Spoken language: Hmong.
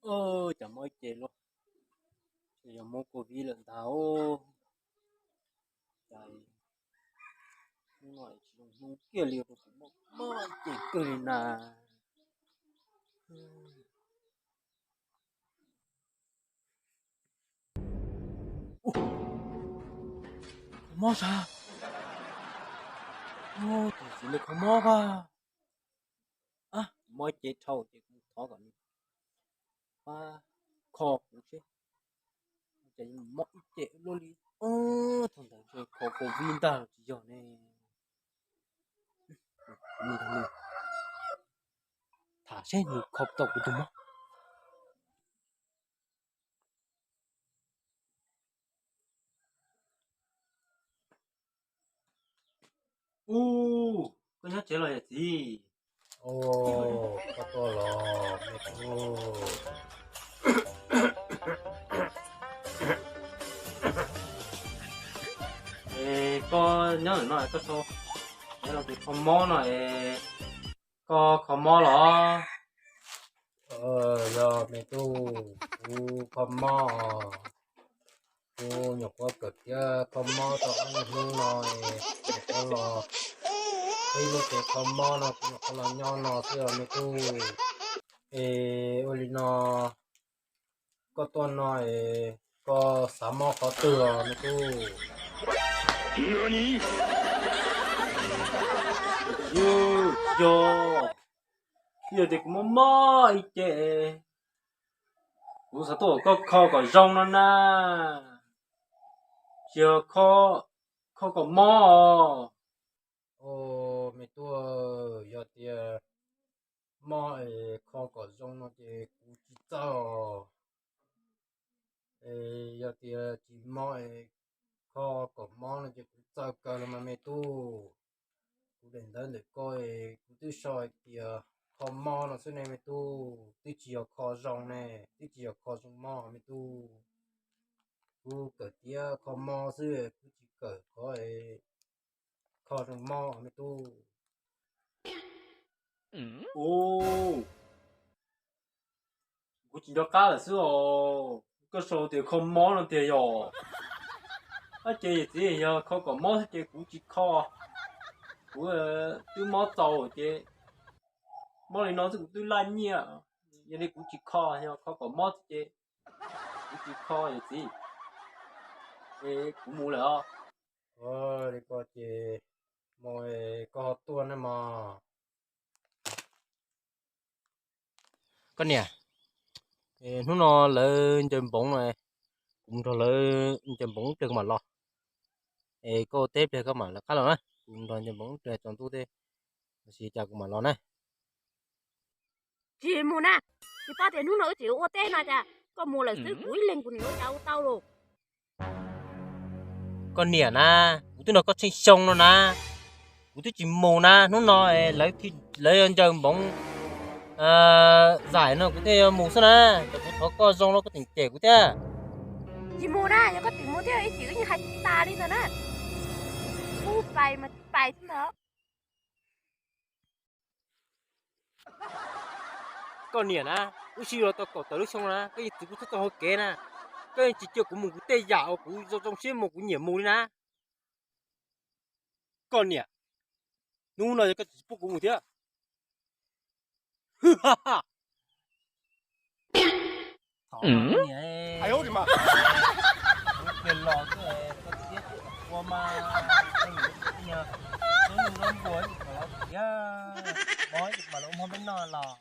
Cas mob ib ce luaj, yog mob covid lawm ntag. Cas hnub no tsis zoo hnub kiag li, mob ib ce kawg li na. Kho mob sas, tam sim no kho mob pab. Mob ib ce dhau ces kuv thov kom nws pab kho kuv seb, cas mob ib ce luaj li. Thaum ntawd ntshe kho covid ntag los tsis yog ne. Tham seb nws kho tau kuv tus mob. Ub, koj nyob tsev los yawm txiv? Koj tuaj los me tub. Es koj nyob ntawm no koj sau, es los tus kho mob no es koj kho mob los? Yog me tub, kuv kho mob os. Kuv nyuam qhuav kawm thiab kho mob tau ob hnub no, nyuam qhuav los, ib lub tsev kho mob no kuv nyuam qhuav los nyob no xwb os me tub. Es ua li no, koj tuaj no es koj xav mob qhov twg os me tub? Yog, yog tias kuv mob mob ib ce, kuv xav tuaj kom koj kho kom zoo no na. Tsis yog kho kom mob os. Os me tub, yog tias mob es kho kom zoo no ces kuv tsis txawj os. Es yog tias tsis mob es kho kom mob no ces kuv txawj kawg los mas me tub. Kuv daim ntawv ntawm ko es kuv twb sau hais tias kho mob no xwb ne me tub, twb tsis yog kho zoo ne, twb tsis yog kho zoo mob me tub. Kuv kawm tiav kho mob xwb, kuv tsis kawm qhov kho zoo mob me tub. Ub, kuv tsis nco qab lawm xwb os. Koj sau tias kho mob no tiag yog? Ab ces yawm txiv, yog kho kom mob xwb ces kuv tsis kho. Kuv twb mob txaus ces mob li no xwb kuv twb laj nyiaj. Yog li kuv tsis kho, yog kho kom mob xwb ces kuv tsis kho yawm txiv. Es kuv mus lawm os. Ua li ko ces mus, koj ho tuaj na mog. Koj niam, hnub no lawv ncaws npoov no, kuv nrog lawv ncaws npoov ib pliag kuv mam los. Es koj ua teb pliag koj mam lawv qab los na, kuv nrog ncaws npoov ib pliag tsaus ntuj tej, los sis cas kuv mam los na. Tsis mus na, tsis paub tias hnub no wb tseem ua teb no cas koj mus lawm xwb, kuv ib leeg kuv nim ua cas ua tau los. Koj niam na, kuv twb nrog koj tsheej xyoo no na, kuv twb tsis mus na, hnub no lawv ncaws npoov zais no kuv thiaj yuav mus xwb na, ces kuv thov koj zoo los koj tseem cem kuv thiab. Tsis mus na, yog koj tseem mus thiab ib chim wb yeej hais tsis tas li ntag na. Ub, pais mas tsis pais xwb ntag. Koj niam na, wb sib yuav tau kaum tawm lub xyoo na, koj yeej txwv kuv txhob txog hauv kev na. Koj yeej tsis cia kuv mus kuv tej yam uas kuv zoo zoo siab mus kuv nyiam mus li na. Koj niam, hnub no yog koj tsis pub kuv mus thiab. Niam, kuv pliag los xwb, koj txiab ua mas, koj niam, koj nug lub npua ib kom los thiab, mov ib mas los ua mov peb noj los.